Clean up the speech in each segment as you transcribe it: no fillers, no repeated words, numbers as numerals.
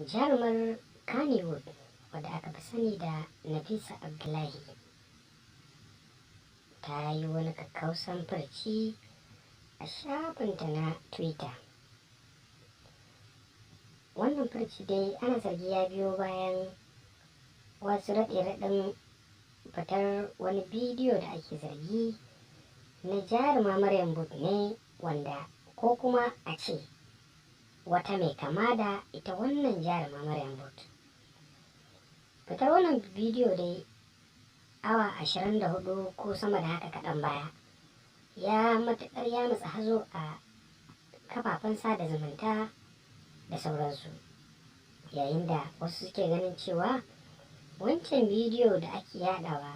Jarumar Kannywood wadda aka fi sani da Nafisa Abdullahi ta yi wani kakkausan furci a shafinta na Twitter. Wannan furci dai ana zargi ya biyo bayan wasu raɗe-raɗin fitar wani bidiyo da ake zargi na jaruma Maryam Booth ne, wanda ko kuma a ce wata mai kama da ita wannan jaruma Maryam Booth. Fitar wannan bidiyo dai awa 24 ko sama da haka kaɗan baya ya matuƙar ya matsa hazo a kafafen sada zumunta da sauransu, yayin da wasu suke ganin cewa wancan bidiyo da ake yadawa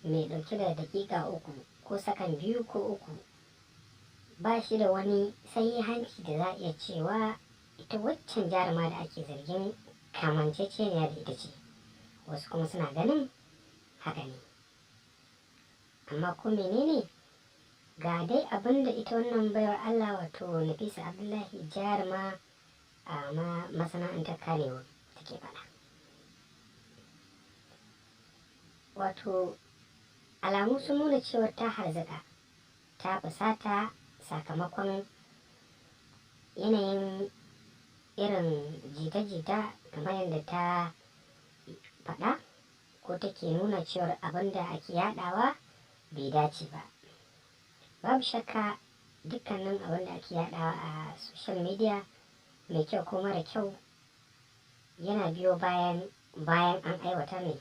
mai ɗauke da daƙiƙa 3 ko sakan 2 ko 3 ba shi da wani sahihanci da za a iya cewa ita waccan jaruma da ake zargin kamanceceniya da ita ce. Wasu kuma suna ganin haka ne. Amma ko menene, ga dai abin da ita wannan baiwar Allah wato Nafisa Abdullahi jaruma a masana'antar Kannywood take faɗa. Wato alamu sun nuna cewa ta harzuka, ta fusata sakamakon yanayin irin jita-jita kamar yadda ta faɗa ko take nuna cewar abin da ake yadawa bai dace ba. Babu shakka dukkanin abin da ake yadawa a social media mai kyau ko mara kyau yana biyo bayan an aiwatar ne.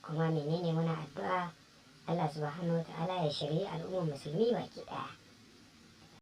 Kuma menene, muna addu'a Allah subhanahu wa ta'ala ya shirye al'ummar musulmi baki ɗaya.